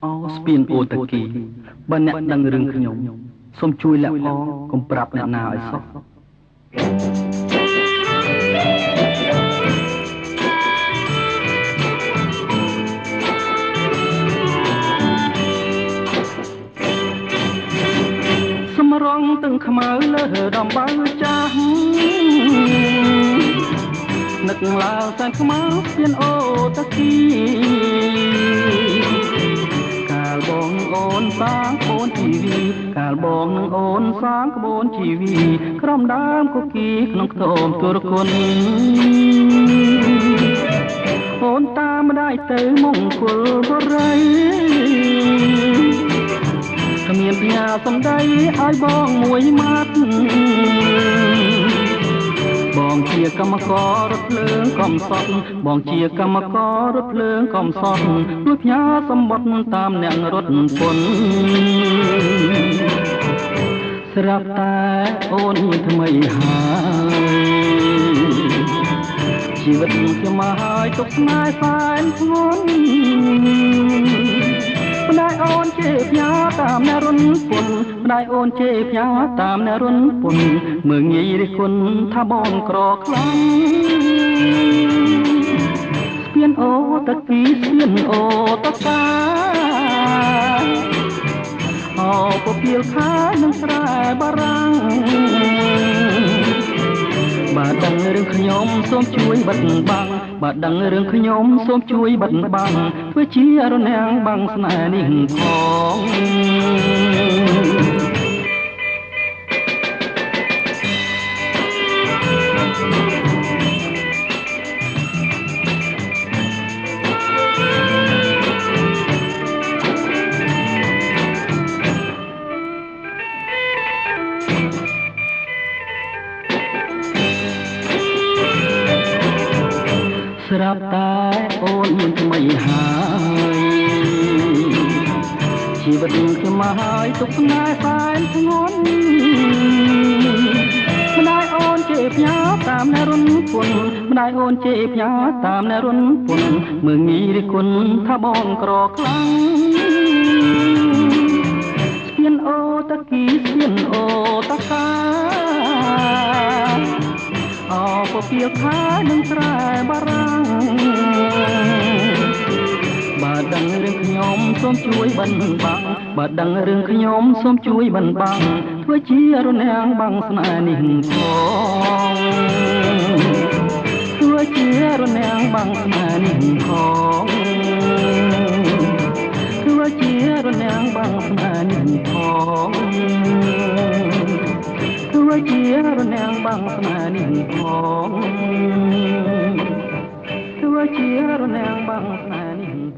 អូស្ពានអូតាគីបើអ្នកដឹងរឿងខ្ញុំសូមជួយលាក់ផងកុំប្រាប់អ្នកណាឲ្យសោះសម្រងទាំងខ្មៅលើដំបៅចាស់នឹកឡើងសែនខ្មៅស្ពានអូតាគីកាលបងអូនសាងក្បូនជីវីកាលបងនឹងអូនសាងក្បូនជីវីក្រំដើមគគីក្នុងខ្ទមទុរគុណអូនតាមម្ដាយទៅមង្គលបុរីគ្មានផ្ញើសំដីឲ្យបងមួយម៉ាត់បងជាកម្មកររថភ្លើងកំសត់បងជាកម្មកររថភ្លើងកំសត់លួចផ្ញើសម្បត្តិតាមអ្នករត់ពុនស្រាប់តែអូនមានថ្មីហើយជីវិតខ្ញុំមកហើយទុកស្នេហ៍សែនធ្ងន់ម្ដាយអូនជេរផ្ញើតាមអ្នករុនពុនម្ដាយអូនជេរផ្ញើតាមអ្នករុនពុនមើងងាយរិះគុណថាបងក្រខ្លាំងស្ពានអូតគីស្ពានអូតកាអូពពាលខានឹងស្រែបារាំងបើដឹងរឿងខ្ញុំសូមជួយបិទបាំងបើដឹងរឿងខ្ញុំសូមជួយបិទបាំងធ្វើជារនាំងបាំងស្នេហ៍នេះផងស្រាប់តែអូនមានថ្មីហើយជីវិតខ្ញុំមកហើយទុកស្នេហ៍សែនធ្ងន់ម្ដាយអូនជេរផ្ញើតាមអ្នករុនពុនម្ដាយអូនជេរផ្ញើតាមអ្នករុនពុនមើងងាយរិះគុណថាបងក្រខ្លាំងស្ពានអូតាគីស្ពានអូតាកាអូពពាលខានឹងស្រែបារាំងបើដឹងរឿងខ្ញុំសូមជួយបិណ្ឌបាំងបើដឹងរឿងខ្ញុំសូមជួយបិណ្ឌបាំងធ្វើជារនាំងបាំងស្នេហ៍នេះផងធ្វើជារនាំងបាំងស្នេហ៍នេះផងធ្វើជារនាំងបាំងស្នេហ៍នេះផងធ្វើជារនាំងបាំងស្នេហ៍នេះផងធ្វើជារនាំងបាំងស្នេហ៍នេះ